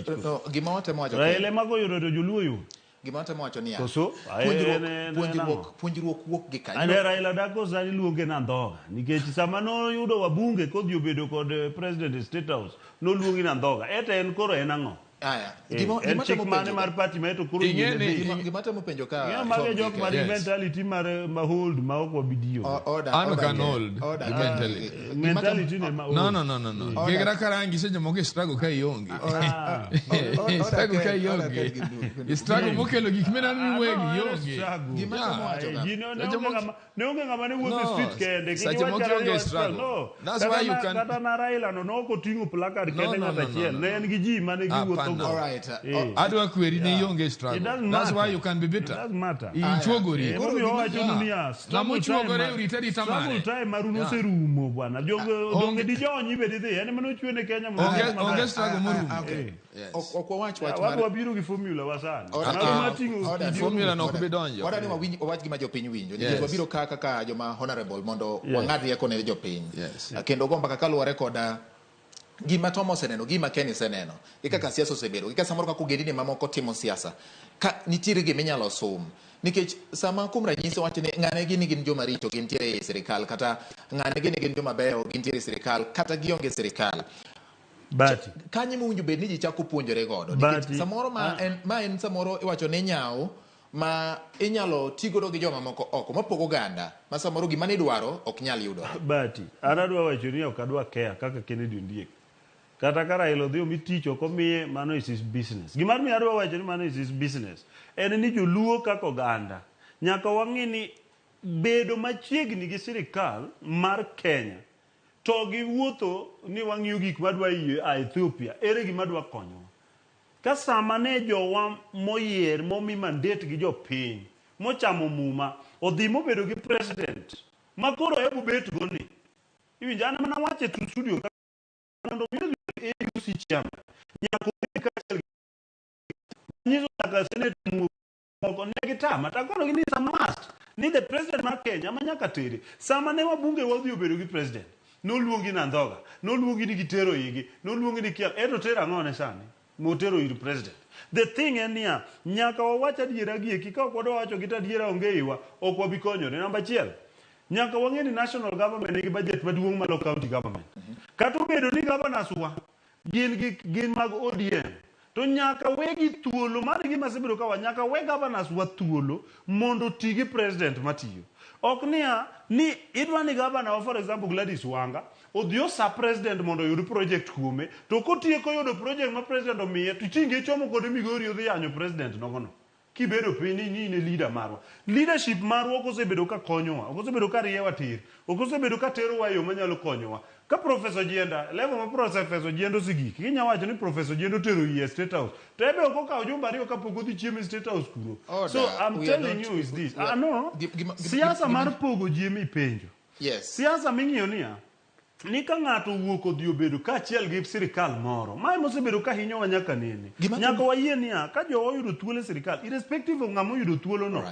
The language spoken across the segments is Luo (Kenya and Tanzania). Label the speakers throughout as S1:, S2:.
S1: tich.
S2: No, gima watemo wacho
S1: Raila ema koyudo to joluo yudo.
S2: Gima watemo wacho niya.
S1: Koso?
S2: Puonjruok,
S1: En
S2: puonjruok,
S1: ang'o?
S2: puonjruok wuok gi kanyo.
S1: Ane Raila dako sani luonge na ndhoga nikech sama noyudo wabunge kodhi obedo kod president e State House noluongi na ndhoga ete en koro en ang'o?
S2: Aya,
S1: En
S2: gima
S1: chik
S2: temo
S1: mane
S2: penjo
S1: mar party ma eto koro
S3: Ing'e
S1: yie
S3: ni-
S1: dhi?
S2: Gima temo penjo ka
S1: Ing'eyo mago
S2: Tom
S1: jok
S2: gi
S1: man
S2: Ken.
S1: gi mentality mar ma hold ma ok wabidiyo.
S2: Order,
S3: An
S2: order,
S3: ok an
S2: Ken.
S3: old,
S2: Order,
S3: gi
S2: Ken.
S3: mentality.
S1: Mentality ne ma old.
S3: No, no, no, no, no.
S2: Order.
S3: Kik karangi seche moko istrago ka ionge.
S2: Order,
S3: Istrago ka
S2: Ken, order,
S3: ionge.
S2: Ken, gi-
S3: Istrago mokelo gik mineno ni wegi
S1: Ah, no, en
S3: ionge.
S1: struggle.
S2: Gima
S3: Yeah.
S2: temo wacho ka.
S1: Ji ne
S3: Seche
S1: onge
S3: moko-
S1: ng'ama ne onge ng'ama ne wuotho e
S3: No,
S1: street kende. Kik
S3: seche
S1: iwach
S3: moko
S1: kata ni
S3: ionge
S1: wach
S3: struggle.
S1: No.
S3: That's
S1: Kata
S3: why you
S1: na-
S3: can-
S1: Kata na Raila no ne ok oting'o placard
S3: No,
S1: kende
S3: no,
S1: ng'at
S3: no, no,
S1: achiel.
S3: no,
S1: Ne en gi ji mane giwuotho
S3: Hapana.
S1: go.
S2: All right.
S3: Adwa kweri ni ionge
S1: It
S3: struggle.
S1: doesn't
S3: That's why
S1: matter.
S3: you can be
S1: It
S3: bitter.
S1: doesn't matter.
S3: Ichuogori.
S1: Eh, Emomiyo wawacho
S3: Yeah.
S1: niya,
S3: Ng'ama
S1: struggle time
S3: ochuogore
S1: mar-
S3: orite arita
S1: struggle
S3: mare.
S1: time maru
S3: Yeah.
S1: noserumo bwana. Donge dijony be didhi. En ema nochwe ne Kenya mondo
S3: Onge
S1: obed maber.
S3: onge struggle morumo.
S2: Okay.
S3: Yes.
S2: Ok wawach wach
S1: Wadwa
S2: mar
S1: biro gi formula wa sani.
S2: Order,
S1: Maru
S2: Ken.
S1: mating'o
S2: Order.
S1: kidio
S3: Formula no ok
S2: Order.
S3: bi donjo.
S2: Order ni wawach gima jopiny winjo. Nikech
S3: Yes.
S2: wabiro ka kaka joma honorable mondo
S1: Yes.
S2: wang'ad rieko ne jopiny.
S3: Yes.
S2: Kendo go mbaka kaluwore koda gima Tom oseneno, gima Ken oseneno, gi kaka siasa osebedo, gi kaka samoro kaka ogendini mamoko timo siasa. Ka nitiere gima inyalo sum. Nikech sama kuom ranyisi wacho ni ng'ane gini gin joma richo gintiere e sirikal kata ng'ane gini gin joma beyo gintiere e sirikal kata gionge e sirikal.
S1: Bati.
S2: Kanyo mowinjo bed ni ji chako puonjore godo. Nikech
S1: Bati.
S2: samoro ma en, ma en samoro iwacho ni nyawo ma inyalo ti godo gi joma moko oko mapogo oganda ma samoro gima nidwaro ok nyal yudore.
S1: Bati, an adwa wacho ni ok adwa care kaka Kennedy Ondiek. Kata ka Raila odhi omi tich ok omiye, mano is his business. Gima miyo adwa wacho ni mano is his business, en ni joluo kaka oganda, nyaka wang'i ni bedo machiegni gi sirikal mar Kenya to giwuotho ni wang'iyo gik madwa yie a Ethiopia, ere gima dwa konyowa? Ka sama ne jowa moyier momi mandate gi jopiny mochamo muma odhi mobedo gi president ma koro ebo bet go ni iwinjo an mana wache to studio ka mondo mi odhi AUC chairman nyaka obed kaachiel gi nyiso nyaka senate moko ne gitama takono gi ni it's a must ni the president mar Kenya ma nyaka tere sama ne wabunge wadhi obedo gi president noluongi na ndhoga noluongi ni gitero igi noluongi ni kia eto tero ang'o ne sani motero ir president the thing en niya nyaka wawach adiera gi eki ka ok wadwa wacho gi to adiera onge iwa ok wabi konyore namba achiel nyaka wang'e ni national government nigi budget maduong' malo county government kata obedo ni governors wa gin gi gin mag ODM to nyaka wegi thuolo mano e gima asebedo kawa nyaka we governors wa thuolo mondo oti gi president matiyo ok niya ni idwa ni governor wa for example Gladys Wanga odhi osa president mondo oyud project kuome to kotieko yudo project ma president omiye to tinge ichomo kode Migori odhi yanyo president nogono kibedo piny ni in e leader marwa leadership marwa ok osebedo ka konyowa ok osebedo ka riewa tir ok osebedo ka terowa e yo manyalo konyowa ka Professor Jienda level ma Professor Jienda osegik ginya wacho ni Professor Jienda otero yie e State House to ebe ok okawo jumbe ariyo kapok odhi chiemo e State House kuro
S2: Order.
S1: so I'm
S2: We are
S1: telling
S2: not-
S1: you is this
S2: we are-
S1: ah, no siasa mar pogo ji ema ipenjo
S2: Yes.
S1: siasa ming'iyo niya ni ka ng'ato owuok odhi obedo kaachiel gi sirikal moro mae mosebedo ka hinyowa nyaka nene nyaka wayie niya ka jowa oyudo thuolo e sirikal irrespective of ng'ama oyudo thuolo no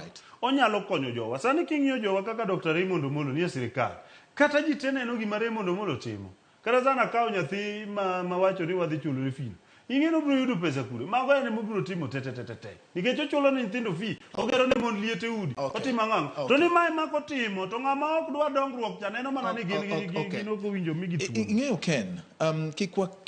S1: onyalo konyo jowa sani king'iyo jowa kaka Dr. Raymond Omolo nie sirikal kata ji te neno gima Raymond Omolo timo kata sana akawo nyathi ma wacho ni wadhi chulo ne fee ing'e ni obiro yudo pesa kure mago en ema obiro timo te te te te te nikech ochulo ne nyithindo fee ogero ne mon liete udi otimo ang'o to ni mae mak otimo to ng'ama ok dwa dongruok cha neno mana ni gin ok owinjo migi thuolo.
S2: Ing'eyo Ken, kik waket